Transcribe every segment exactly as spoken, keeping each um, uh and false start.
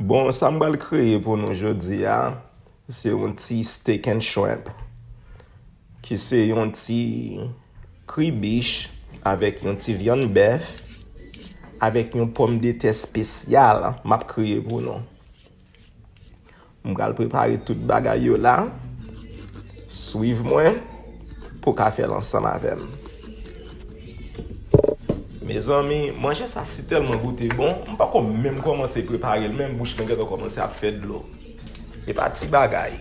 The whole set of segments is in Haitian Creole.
Bon, sa m pral kreye pou nou jodi a, se yon ti steak and shrimp, ki se yon ti kribich avèk yon ti vyann bèf, avèk yon pòmdetè espesyal m ap kreye pou nou. M pral prepare tout bagay yo la. Swiv mwen pou w ka fè l ansanm avè m. Mezanmi, manje sa si tèlman goute bon, m poko menm kòmanse prepare l, men bouch mwen gentan kòmanse ap fè dlo. E pa ti bagay.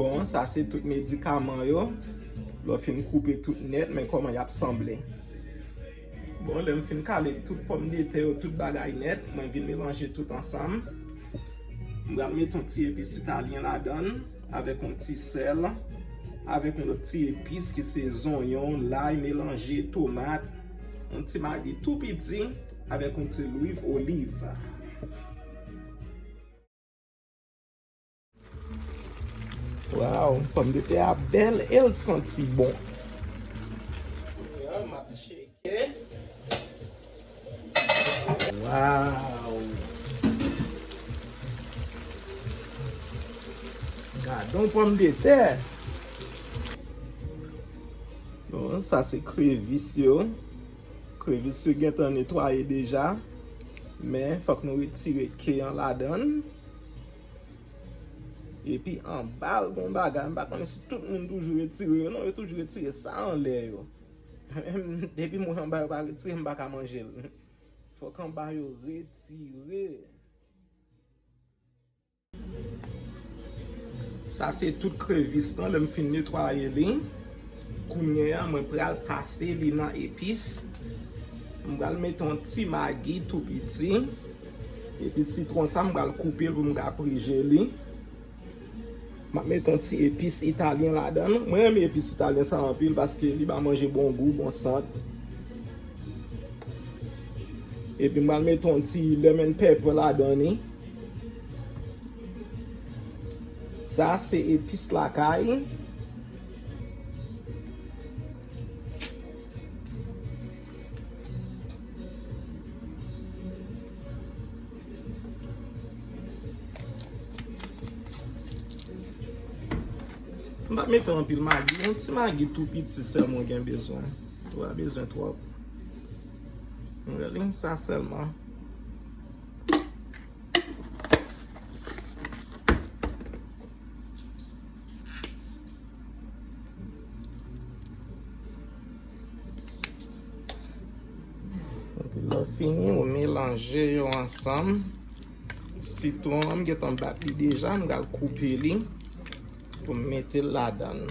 Bon, sa se tout medikaman yo. Lè w fin koupe tout nèt, men kòman y ap sanble. Bon, lè m fin kale tout pòmdetè yo, tout bagay nèt, mwen vin melanje tout ansanm. M pral mete yon ti epis italyen ladan l, avèk yon ti sèl, avèk yon lòt ti epis ki se zonyon, lay melanje, tomat, yon ti magi tou piti, avèk yon ti lwiv oliv. Waw, pòmdetè a bèl e l santi bon. Waw. Gadon pòmdetè. Bon, sa se krevis yo. Krevis yo gentan netwaye deja. Men fòk nou retire ke an ladan l. Epi anba l gon bagay, m pa konnen si tout moun toujou retire yo, non, yo toujou retire sa anlè yo. Depi mwen anba yo pa retire, m pa ka manje l. Fòk anba yo retire. Sa se tout krevis lan, lè m fin netwaye li. Kounye a, mwen pral pase li nan epis. M pral mete yon ti magi tou piti. Epi sitwon sa, m pral koupe l pou m ka prije li. M ap mete yon ti epis italyen ladan l. Mwen renmen epis italyen sa anpil paske li ba manje bon gou, bon sant. Epi m pral mete yon ti lemon pepper ladan li. Sa se epis lakay. M pa mete anpil magi, yon ti magi tou piti sèlman gen bezwen. Ou pa bezwen twòp. Ou wè li, sa sèlman. Epi lè w fini, ou melanje yo ansanm. Sitwon an, m gentan bat li deja, m pral koupe li pou m mete l ladan l.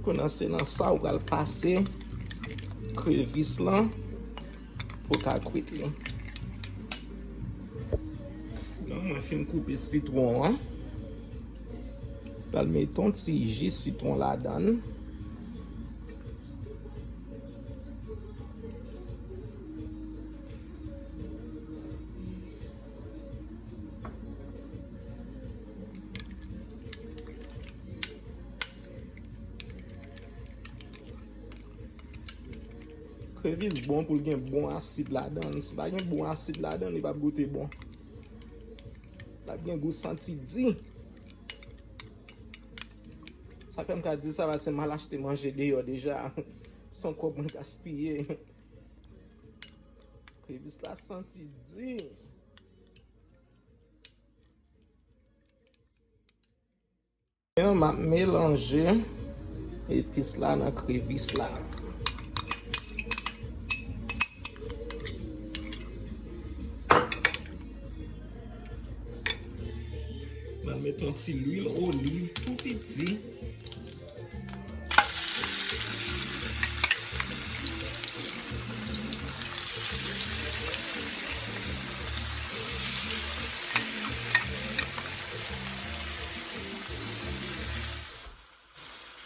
Kounye a se nan sa ou pral pase krevis lan pou w ka kwit li. Donk, mwen fin koupe sitwon an. Pral mete yon ti ji sitwon ladan l. Krevis bon pou l gen bon asid ladan l. Si pa gen bon asid ladan l, li p ap goute bon. L ap gen gou santi di. Sa fè m ka di sa, paske m al achte manje deyò deja. Se yon kòb mwen gaspiye. Krevis la santi di. M ap melanje epis la nan krevis la. M al met yon ti lwil oliv tou piti.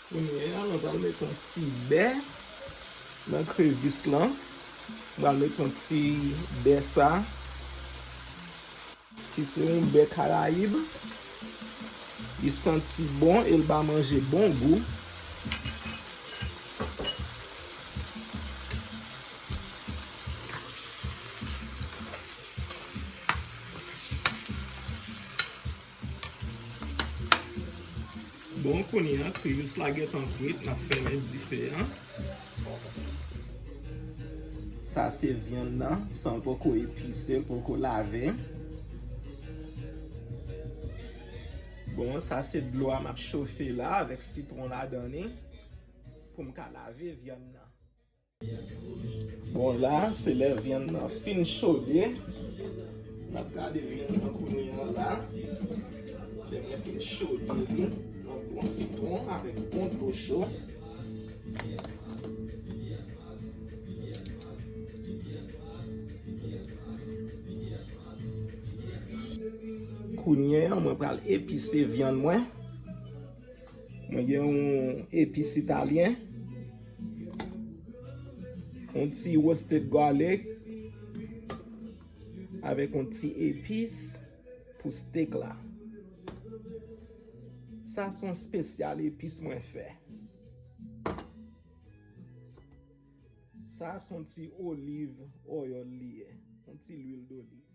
Kounye a, nou pral met yon ti bè nan krevis lan. Nou pral met yon ti bè sa, ki se yon bè Karayib. Li santi bon e l ba manje bon gou. Bon, kounye a, krevis la gentan kwit, n ap fèmen dife a. Sa se vyann nan, san l poko epise, l poko lave. Bon, sa se dlo a m ap chofe la avèk sitwon ladan li pou m ka lave vyann nan. Bon, la, se lè vyann nan fin chode. N ap gade vyann nan kounye a la. Lè mwen fin chode li, yon bon sitwon avèk bon dlo cho. Kounye a, mwen pral epise vyann mwen. Mwen gen yon epis italyen, yon ti roasted garlic, avèk yon ti epis pou steak la. Sa se yon espesyal epis mwen fè. Sa se yon ti olive oil li ye, yon ti lwil doliv.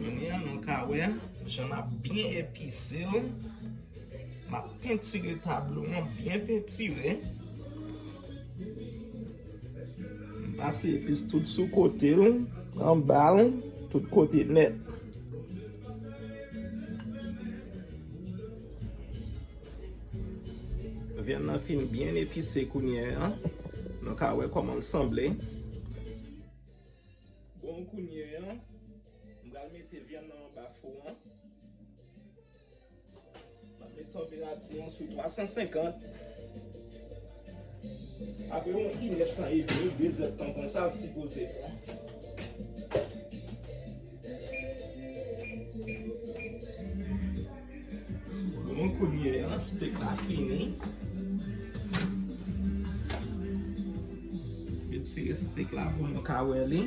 Kounye a, nou ka wè jan m ap byen epise l. M ap pentire tablo an, byen pentire. M pase epis tout sou kote l, anba l, tout kote nèt. Vyann nan fin byen epise kounye a. Nou ka wè kòman l sanble. Bon, kounye a, m pral mete vyann nan anba fou an. M ap met tanperati an sou twa san senkant. Apre yon inèdtan edmi, de zèdtan konsa, l sipoze bon. Bon, kounye a, steak la fini. Retire steak la pou nou ka wè li.